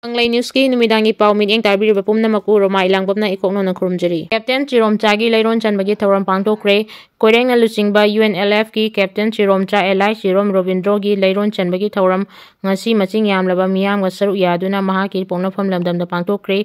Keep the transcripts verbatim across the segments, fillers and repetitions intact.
ꯀꯪꯂꯩ ꯅ꯭ꯌꯨꯁꯀꯤ ꯅꯨꯃꯤꯗꯥꯡꯒꯤ ꯄꯥꯎ ꯃꯤꯠꯌꯦꯡ ꯇꯥꯕꯤꯔꯤꯕ ꯄꯨꯝꯅꯃꯛꯄꯨ ꯔꯣꯃꯥꯏ ꯂꯥꯡꯕꯝꯅ ꯏꯀꯣꯛ ꯅꯧꯅ ꯈꯨꯔꯨꯝꯖꯔꯤ꯫ ꯀꯦꯞꯇꯦꯟ ꯆꯤꯔꯣꯝꯆꯥꯒꯤ ꯂꯩꯔꯣꯟ ꯆꯟꯕꯒꯤ ꯊꯧꯔꯝ ꯄꯥꯡꯊꯣꯛꯈ꯭ꯔꯦ꯫ ꯀꯣꯏꯔꯦꯡꯅ ꯂꯨꯆꯤꯡꯕ ꯌꯨ ꯑꯦꯟ ꯑꯦꯜ ꯑꯦꯐꯀꯤ ꯀꯦꯞꯇꯦꯟ ꯆꯤꯔꯣꯝꯆꯥ ꯑꯦꯂꯥꯏ ꯆꯤꯔꯣꯝ ꯔꯣꯕꯤꯟꯗ꯭ꯔꯣꯒꯤ ꯂꯩꯔꯣꯟ ꯆꯟꯕꯒꯤ ꯊꯧꯔꯝ ꯉꯁꯤ ꯃꯁꯤꯡ ꯌꯥꯝꯂꯕ ꯃꯤꯌꯥꯝꯒ ꯁꯔꯨꯛ ꯌꯥꯗꯨꯅ ꯃꯍꯥꯛꯀꯤ ꯄꯣꯛꯅꯐꯝ ꯂꯝꯗꯝꯗ ꯄꯥꯡꯊꯣꯛꯈ꯭ꯔꯦ꯫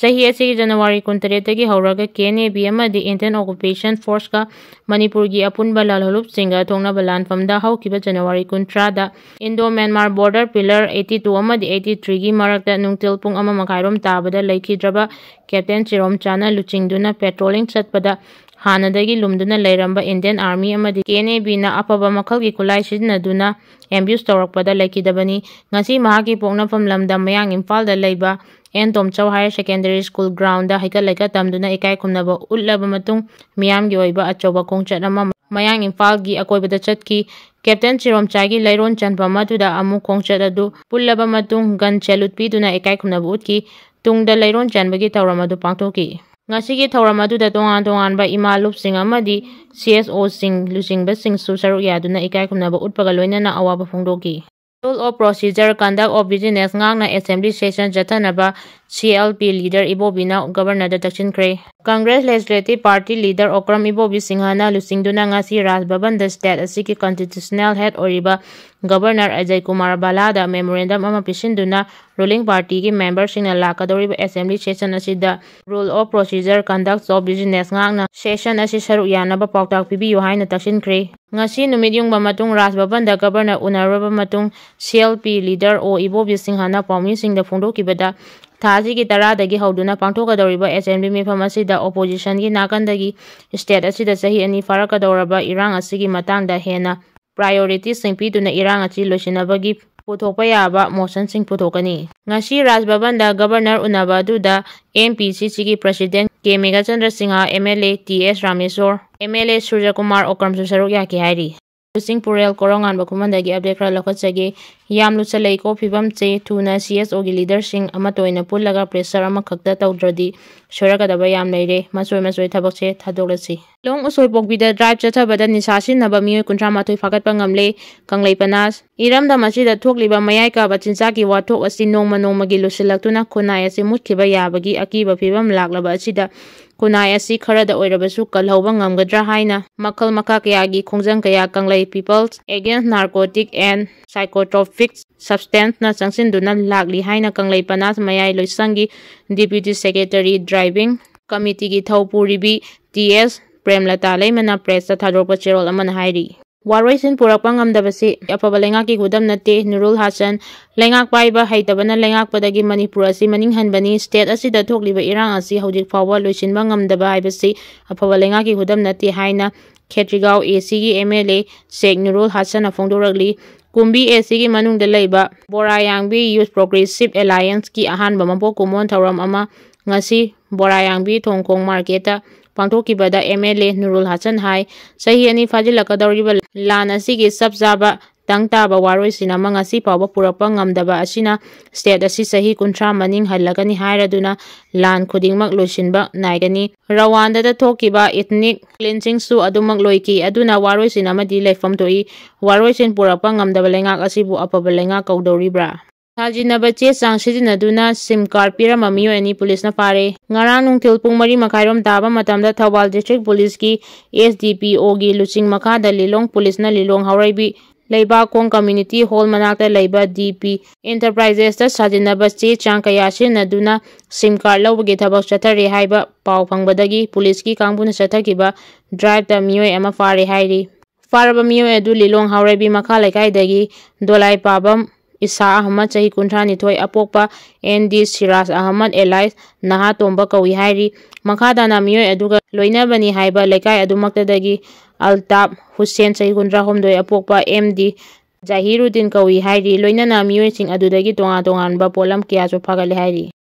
ꯆꯍꯤ ꯑꯁꯤꯒꯤ ꯖꯅꯋꯥꯔꯤ ꯀꯨꯟꯇꯔꯦꯠꯇꯒꯤ ꯍꯧꯔꯒ ꯀꯦ ꯑꯦꯟ ꯑꯦ ꯕꯤ ꯑꯃꯗꯤ ꯏꯟꯗꯤꯌꯟ ꯑꯣꯀꯨꯄꯦꯁꯟ ꯐꯣꯔꯁꯀ ꯃꯅꯤꯄꯨꯔꯒꯤ ꯑꯄꯨꯟꯕ ꯂꯥꯜꯍꯧꯂꯨꯞꯁꯤꯡꯒ ꯊꯣꯛꯅꯕ ꯂꯥꯟꯐꯝꯗ ꯍꯧꯈꯤꯕ ꯖꯅꯋꯥꯔꯤ ꯀꯨꯟꯊ꯭ꯔꯥꯗ Indo Myanmar border pillar eighty two ꯑꯃꯗꯤ ꯑꯩꯠꯇꯤ ꯊ꯭ꯔꯤꯒꯤ ꯃꯔꯛꯇ ꯅꯨꯡꯊꯤꯜ ꯄꯨꯡ ꯑꯃ ꯃꯈꯥꯏꯔꯣꯝ ꯇꯥꯕꯗ ꯂꯩꯈꯤꯗ꯭ꯔꯕ ꯀꯦꯞꯇꯦꯟ ꯆꯤꯔꯣꯝꯆꯥꯅ ꯂꯨꯆꯤꯡꯗꯨꯅ ꯄꯦꯇ꯭ꯔꯣꯂꯤꯡ ꯆꯠꯄꯗ ꯍꯥꯟꯅꯗꯒꯤ ꯂꯨꯝꯗꯨꯅ ꯂꯩꯔꯝꯕ ꯏꯟꯗꯤꯌꯟ ꯑꯥꯔꯃꯤ ꯑꯃꯗꯤ ꯀꯦ ꯑꯦꯟ ꯑꯦ ꯕꯤꯅ ꯑꯐꯕ ꯃꯈꯜꯒꯤ ꯈꯨꯠꯂꯥꯏ ꯁꯤꯖꯤꯟꯅꯗꯨꯅ ꯑꯦꯝꯕ꯭ꯌꯨꯁ ꯇꯧꯔꯛꯄꯗ ꯂꯩꯈꯤꯗꯕꯅꯤ꯫ ꯉꯁꯤ ꯃꯍꯥꯛꯀꯤ ꯄꯣꯛꯅꯐꯝ ꯂꯝꯗꯝ ꯃꯌꯥꯡ ꯏꯝꯐꯥꯜꯗ ꯂꯩꯕ N Tomchou higher secondary school ground ꯍꯩꯀꯠ ꯂꯩꯀꯠ ꯇꯝꯗꯨꯅ ꯏꯀꯥꯏ ꯈꯨꯝꯅꯕ ꯎꯠꯂꯕ ꯃꯇꯨꯡ ꯃꯤꯌꯥꯝꯒꯤ ꯑꯣꯏꯕ ꯑꯆꯧꯕ ꯈꯣꯡꯆꯠ ꯑꯃ ꯃꯌꯥꯡ ꯏꯝꯐꯥꯜꯒꯤ ꯑꯀꯣꯏꯕꯗ ꯆꯠꯈꯤ꯫ ꯀꯦꯞꯇꯦꯟ ꯆꯤꯔꯣꯝꯆꯥꯒꯤ ꯂꯩꯔꯣꯟ ꯆꯟꯐꯝ ꯑꯗꯨꯗ ꯑꯃꯨꯛ ꯈꯣꯡꯆꯠ ꯑꯗꯨ ꯄꯨꯜꯂꯕ ꯃꯇꯨꯡ ꯒꯟ ꯁꯦꯂꯨꯠ ꯄꯤꯗꯨꯅ ꯏꯀꯥꯏ ꯈꯨꯝꯅꯕ ꯎꯠꯈꯤ꯫ ꯇꯨꯡꯗ ꯂꯩꯔꯣꯟ ꯆꯟꯕꯒꯤ ꯊꯧꯔꯝ ꯑꯗꯨ ꯄꯥꯡꯊꯣꯛꯈꯤ꯫ ꯉꯁꯤꯒꯤ ꯊꯧꯔꯝ ꯑꯗꯨꯗ ꯇꯣꯉꯥꯟ ꯇꯣꯉꯥꯟꯕ ꯏꯃꯥ ꯂꯨꯞꯁꯤꯡ ꯑꯃꯗꯤ ꯁꯤ ꯑꯦꯁ ꯑꯣꯁꯤꯡ ꯂꯨꯆꯤꯡꯕꯁꯤꯡꯁꯨ ꯁꯔꯨꯛ ꯌꯥꯗꯨꯅ ꯏꯀꯥꯏ ꯈꯨꯝꯅꯕ ꯎꯠꯄꯒ ꯂꯣꯏꯅꯅ ꯑꯋꯥꯕ ꯐꯣꯡꯗꯣꯛꯈꯤ꯫ Rule of Procedure Conduct of Business ꯉꯥꯛꯅ ꯑꯦꯁꯦꯝꯕ꯭ꯂꯤ ꯁꯦꯁꯟ ꯆꯠꯊꯅꯕ ꯁꯤ ꯑꯦꯜ ꯄꯤ ꯂꯤꯗꯔ ꯏꯕꯣꯕꯤꯅ ꯒꯕꯔꯅꯔꯗ ꯇꯛꯁꯤꯟꯈ꯭ꯔꯦ꯫ Congress legislative party leader Okram Ibobi ꯁꯤꯡꯍꯅ ꯂꯨꯆꯤꯡꯗꯨꯅ ꯉꯁꯤ ꯔꯥꯖ ꯚꯕꯟꯗ ꯁ꯭ꯇꯦꯠ ꯑꯁꯤꯒꯤ ꯀꯟꯁꯇꯤꯇ꯭ꯌꯨꯁꯅꯦꯜ ꯍꯦꯗ ꯑꯣꯏꯔꯤꯕ ꯒꯕꯔꯅꯔ ꯑꯖꯌ ꯀꯨꯃꯥꯔ ꯚꯥꯂꯥꯗ ꯃꯦꯃꯣꯔꯦꯟꯗꯝ ꯑꯃ ꯄꯤꯁꯤꯟꯗꯨꯅ ꯔꯨꯂꯤꯡ ꯄꯥꯔꯇꯤꯒꯤ ꯃꯦꯝꯕꯔꯁꯤꯡꯅ ꯂꯥꯛꯀꯗꯧꯔꯤꯕ ꯑꯦꯁꯦꯝꯕ꯭ꯂꯤ ꯁꯦꯁꯟ ꯑꯁꯤꯗ Rule of Procedure Conduct of Business ꯉꯥꯛꯅ ꯁꯦꯁꯟ ꯑꯁꯤ ꯁꯔꯨꯛ ꯌꯥꯅꯕ ꯄꯥꯎꯇꯥꯛ ꯄꯤꯕꯤꯌꯨ ꯍꯥꯏꯅ ꯇꯛꯁꯤꯟꯈ꯭ꯔꯦ꯫ ꯉꯁꯤ ꯅꯨꯃꯤꯠ ꯌꯨꯡꯕ ꯃꯇꯨꯡ ꯔꯥꯖ ꯚꯕꯟꯗ ꯒꯕꯔꯅꯔ ꯎꯅꯔꯕ ꯃꯇꯨꯡ ꯁꯤ ꯑꯦꯜ ꯄꯤ ꯂꯤꯗꯔ ꯑꯣ ꯏꯕꯣꯕꯤ ꯁꯤꯡꯍꯅ ꯄꯥꯎꯃꯤꯁꯤꯡꯗ ꯐꯣꯡꯗꯣꯛꯈꯤꯕꯗ ꯊꯥ ꯑꯁꯤꯒꯤ ꯇꯔꯥꯗꯒꯤ ꯍꯧꯗꯨꯅ ꯄꯥꯡꯊꯣꯛꯀꯗꯧꯔꯤꯕ ꯑꯦꯁꯦꯝꯕ꯭ꯂꯤ ꯃꯤꯐꯝ ꯑꯁꯤꯗ ꯑꯣꯄꯣꯖꯤꯁꯟꯒꯤ ꯅꯥꯀꯟꯗꯒꯤ ꯁ꯭ꯇꯦꯠ ꯑꯁꯤꯗ ꯆꯍꯤ ꯑꯅꯤ ꯐꯥꯔꯛꯀꯗꯧꯔꯕ ꯏꯔꯥꯡ ꯑꯁꯤꯒꯤ ꯃꯇꯥꯡꯗ ꯍꯦꯟꯅ ꯄ꯭ꯔꯥꯏꯌꯣꯔꯤꯇꯤꯁꯤꯡ ꯄꯤꯗꯨꯅ ꯏꯔꯥꯡ ꯑꯁꯤ ꯂꯣꯏꯁꯤꯟꯅꯕꯒꯤ ꯄꯨꯊꯣꯛꯄ ꯌꯥꯕ ꯃꯣꯁꯟꯁꯤꯡ ꯄꯨꯊꯣꯛꯀꯅꯤ꯫ ꯉꯁꯤ ꯔꯥꯖ ꯚꯕꯟꯗ ꯒꯕꯔꯅꯔ ꯎꯅꯕ ꯑꯗꯨꯗ ꯑꯦꯝ ꯄꯤ ꯁꯤ ꯁꯤꯒꯤ president K Meghchandra Singh, M L A T S Rameshor, M L A Surajkumar ꯑꯣꯀ꯭ꯔꯝꯁꯨ ꯁꯔꯨꯛ ꯌꯥꯈꯤ ꯍꯥꯏꯔꯤ꯫ ꯂꯨꯆꯤꯡ ꯄꯨꯔꯦꯜ ꯀꯣꯔꯧꯉꯥꯟꯕ ꯈꯨꯃꯟꯗꯒꯤ update ꯈꯔ ꯂꯧꯈꯠꯆꯒꯦ꯫ ꯌꯥꯝ ꯂꯨꯁꯜꯂꯛꯏꯀꯣ ꯐꯤꯕꯝꯁꯦ꯫ ꯊꯨꯅ C S O ꯒꯤ leader ꯁꯤꯡ ꯑꯃꯠꯇ ꯑꯣꯏꯅ ꯄꯨꯜꯂꯒ pressure ꯑꯃꯈꯛꯇ ꯇꯧꯗ꯭ꯔꯗꯤ ꯁꯣꯏꯔꯛꯀꯗꯕ ꯌꯥꯝ ꯂꯩꯔꯦ꯫ ꯃꯆꯣꯏ ꯃꯆꯣꯏ ꯊꯕꯛꯁꯦ ꯊꯥꯗꯣꯛꯂꯁꯤ꯫ ꯂꯣꯡ ꯎꯁꯣꯏꯄꯣꯛꯄꯤꯗ drive ꯆꯠꯊꯕꯗ ꯅꯤꯁꯥ ꯁꯤꯖꯤꯟꯅꯕ ꯃꯤꯑꯣꯏ ꯀꯨꯟꯊ꯭ꯔꯥ ꯃꯥꯊꯣꯏ ꯐꯥꯒꯠꯄ ꯉꯝꯂꯦ꯫ ꯀꯪꯂꯩꯄꯅꯥ꯫ ꯏꯔꯝꯗꯝ ꯑꯁꯤꯗ ꯊꯣꯛꯂꯤꯕ ꯃꯌꯥꯏ ꯀꯥꯕ ꯆꯤꯟꯖꯥꯛꯀꯤ ꯋꯥꯊꯣꯛ ꯑꯁꯤ ꯅꯣꯡꯃ ꯅꯣꯡꯃꯒꯤ ꯂꯨꯁꯤꯜꯂꯛꯇꯨꯅ ꯈꯨꯟꯅꯥꯏ ꯑꯁꯤ ꯃꯨꯠꯈꯤꯕ ꯌꯥꯕꯒꯤ ꯑꯀꯤꯕ ꯐꯤꯕꯝ ꯂꯥꯛꯂꯕ ꯑꯁꯤꯗ ꯈꯨꯟꯅꯥꯏ ꯑꯁꯤ ꯈꯔꯗ ꯑꯣꯏꯔꯕꯁꯨ ꯀꯜꯍꯧꯕ ꯉꯝꯒꯗ꯭ꯔꯥ ꯍꯥꯏꯅ ꯃꯈꯜ ꯃꯈꯥ ꯀꯌꯥꯒꯤ ꯈꯣꯡꯖꯪ ꯀꯌꯥ ꯀꯪꯂꯩ People's Against Narcotic and Psychotropic Substance ꯅ ꯆꯪꯁꯤꯟꯗꯨꯅ ꯂꯥꯛꯂꯤ ꯍꯥꯏꯅ ꯀꯪꯂꯩ ꯄꯅꯥꯁ ꯃꯌꯥꯏ ꯂꯣꯏꯁꯪꯒꯤ Deputy Secretary Driving Committee ꯒꯤ ꯊꯧ ꯄꯨꯔꯤꯕꯤ T S ꯄ꯭ꯔꯦꯝꯂꯇꯥ ꯂꯩꯃꯅ press ꯇ ꯊꯥꯗꯣꯔꯛꯄ ꯆꯦꯔꯣꯜ ꯑꯃꯅ ꯍꯥꯏꯔꯤ꯫ ꯋꯥꯔꯣꯏꯁꯤꯟ ꯄꯨꯔꯛꯄ ꯉꯝꯗꯕꯁꯤ ꯑꯐꯕ ꯂꯩꯉꯥꯛꯀꯤ ꯈꯨꯗꯝ ꯅꯠꯇꯦ꯫ ꯅꯨꯔꯨꯜ ꯍꯥꯁꯟ, ꯂꯩꯉꯥꯛ ꯄꯥꯏꯕ ꯍꯩꯇꯕꯅ ꯂꯩꯉꯥꯛꯄꯗꯒꯤ ꯃꯅꯤꯄꯨꯔ ꯑꯁꯤ ꯃꯅꯤꯡ ꯍꯟꯕꯅꯤ꯫ State ꯑꯁꯤꯗ ꯊꯣꯛꯂꯤꯕ ꯏꯔꯥꯡ ꯑꯁꯤ ꯍꯧꯖꯤꯛ ꯐꯥꯎꯕ ꯂꯣꯏꯁꯤꯟꯕ ꯉꯝꯗꯕ ꯍꯥꯏꯕꯁꯤ ꯑꯐꯕ ꯂꯩꯉꯥꯛꯀꯤ ꯈꯨꯗꯝ ꯅꯠꯇꯦ ꯍꯥꯏꯅ ꯈꯦꯇ꯭ꯔꯤꯒꯥꯎ A C ꯒꯤ M L A shake ꯅꯨꯔꯨꯜ ꯍꯥꯁꯟꯅ ꯐꯣꯡꯗꯣꯔꯛꯂꯤ꯫ ꯀꯨꯝꯕꯤ A C ꯒꯤ ꯃꯅꯨꯡꯗ ꯂꯩꯕ ꯕꯣꯔꯥꯌꯥꯡꯕꯤ Youth Progressive Alliance ꯀꯤ ꯑꯍꯥꯟꯕ ꯃꯄꯣꯛ ꯀꯨꯝꯑꯣꯟ ꯊꯧꯔꯝ ꯑꯃ ꯉꯁꯤ ꯕꯣꯔꯥꯌꯥꯡꯕꯤ ꯊꯣꯡꯈꯣꯡ market ꯇ ꯄꯥꯡꯊꯣꯛꯈꯤꯕꯗ M L A ꯅꯨꯔꯨꯜ ꯍꯥꯁꯟ ꯍꯥꯏ, ꯆꯍꯤ ꯑꯅꯤ ꯐꯥꯖꯤꯜꯂꯛꯀꯗꯧꯔꯤꯕ ꯂꯥꯟ ꯑꯁꯤꯒꯤ ꯆꯞ ꯆꯥꯕ ꯇꯪ ꯇꯥꯕ ꯋꯥꯔꯣꯏꯁꯤꯟ ꯑꯃ ꯉꯁꯤ ꯐꯥꯎꯕ ꯄꯨꯔꯛꯄ ꯉꯝꯗꯕ ꯑꯁꯤꯅ state ꯑꯁꯤ ꯆꯍꯤ ꯀꯨꯟꯊ꯭ꯔꯥ ꯃꯅꯤꯡ ꯍꯜꯂꯒꯅꯤ ꯍꯥꯏꯔꯗꯨꯅ ꯂꯥꯟ ꯈꯨꯗꯤꯡꯃꯛ ꯂꯣꯏꯁꯤꯟꯕ ꯅꯥꯏꯒꯅꯤ꯫ ꯔꯋꯥꯟꯗꯗ ꯊꯣꯛꯈꯤꯕ ethnic cleansing ꯁꯨ ꯑꯗꯨꯃꯛ ꯂꯣꯏꯈꯤ꯫ ꯑꯗꯨꯅ ꯋꯥꯔꯣꯏꯁꯤꯟ ꯑꯃꯗꯤ ꯂꯩꯐꯝ ꯊꯣꯛꯏ꯫ ꯋꯥꯔꯣꯏꯁꯤꯟ ꯄꯨꯔꯛꯄ ꯉꯝꯗꯕ ꯂꯩꯉꯥꯛ ꯑꯁꯤꯕꯨ ꯑꯐꯕ ꯂꯩꯉꯥꯛ ꯀꯧꯗꯧꯔꯤꯕ꯭ꯔꯥ? ꯁꯥꯖꯤꯟꯅꯕ ꯆꯦ ꯆꯥꯡ ꯁꯤꯖꯤꯟꯅꯗꯨꯅ SIM card ꯄꯤꯔꯝꯕ ꯃꯤꯑꯣꯏ ꯑꯅꯤ ꯄꯨꯂꯤꯁꯅ ꯐꯥꯔꯦ꯫ ꯉꯔꯥꯡ ꯅꯨꯡꯊꯤꯜ ꯄꯨꯡ ꯃꯔꯤ ꯃꯈꯥꯏꯔꯣꯝ ꯇꯥꯕ ꯃꯇꯝꯗ ꯊꯧꯕꯥꯜ district ꯄꯨꯂꯤꯁꯀꯤ S D P O ꯒꯤ ꯂꯨꯆꯤꯡ ꯃꯈꯥꯗ ꯂꯤꯂꯣꯡ ꯄꯨꯂꯤꯁꯅ ꯂꯤꯂꯣꯡ ꯍꯥꯎꯔꯩꯕꯤ ꯂꯩꯕꯥꯛꯈꯣꯡ community hall ꯃꯅꯥꯛꯇ ꯂꯩꯕ D P Enterprises ꯇ ꯁꯥꯖꯤꯟꯅꯕ ꯆꯦ ꯆꯥꯡ ꯀꯌꯥ ꯁꯤꯖꯤꯟꯅꯗꯨꯅ SIM card ꯂꯧꯕꯒꯤ ꯊꯕꯛ ꯆꯠꯊꯔꯤ ꯍꯥꯏꯕ ꯄꯥꯎ ꯐꯪꯕꯗꯒꯤ ꯄꯨꯂꯤꯁꯀꯤ ꯀꯥꯡꯕꯨꯅ ꯆꯠꯊꯈꯤꯕ drive ꯇ ꯃꯤꯑꯣꯏ ꯑꯃ ꯐꯥꯔꯦ ꯍꯥꯏꯔꯤ꯫ ꯐꯥꯔꯕ ꯃꯤꯑꯣꯏ ꯑꯗꯨ ꯂꯤꯂꯣꯡ ꯍꯥꯎꯔꯩꯕꯤ ꯃꯈꯥ ꯂꯩꯀꯥꯏꯗꯒꯤ ꯗꯣꯂꯥꯏ ꯄꯥꯕꯝ ꯏꯁꯥ ꯑꯍꯃꯗ, ꯆꯍꯤ ꯀꯨꯟꯊ꯭ꯔꯥ ꯅꯤꯊꯣꯏ, ꯑꯄꯣꯛꯄ N D Siraj Ahmad alias ꯅꯍꯥ ꯇꯣꯝꯕ ꯀꯧꯏ ꯍꯥꯏꯔꯤ꯫ ꯃꯈꯥ ꯇꯥꯅ ꯃꯤꯑꯣꯏ ꯑꯗꯨꯒ ꯂꯣꯏꯅꯕꯅꯤ ꯍꯥꯏꯕ ꯂꯩꯀꯥꯏ ꯑꯗꯨꯃꯛꯇꯗꯒꯤ ꯑꯜꯇꯥꯞ ꯍꯨꯁꯦꯟ, ꯆꯍꯤ ꯀꯨꯟꯊ꯭ꯔꯥ ꯍꯨꯝꯗꯣꯏ, ꯑꯄꯣꯛꯄ M D ꯖꯥꯍꯤꯔꯨꯗꯤꯟ ꯀꯧꯏ ꯍꯥꯏꯔꯤ꯫ ꯂꯣꯏꯅꯅ ꯃꯤꯑꯣꯏꯁꯤꯡ ꯑꯗꯨꯗꯒꯤ ꯇꯣꯉꯥꯟ ꯇꯣꯉꯥꯟꯕ ꯄꯣꯠꯂꯝ ꯀꯌꯥꯁꯨ ꯐꯥꯒꯠꯂꯦ ꯍꯥꯏꯔꯤ꯫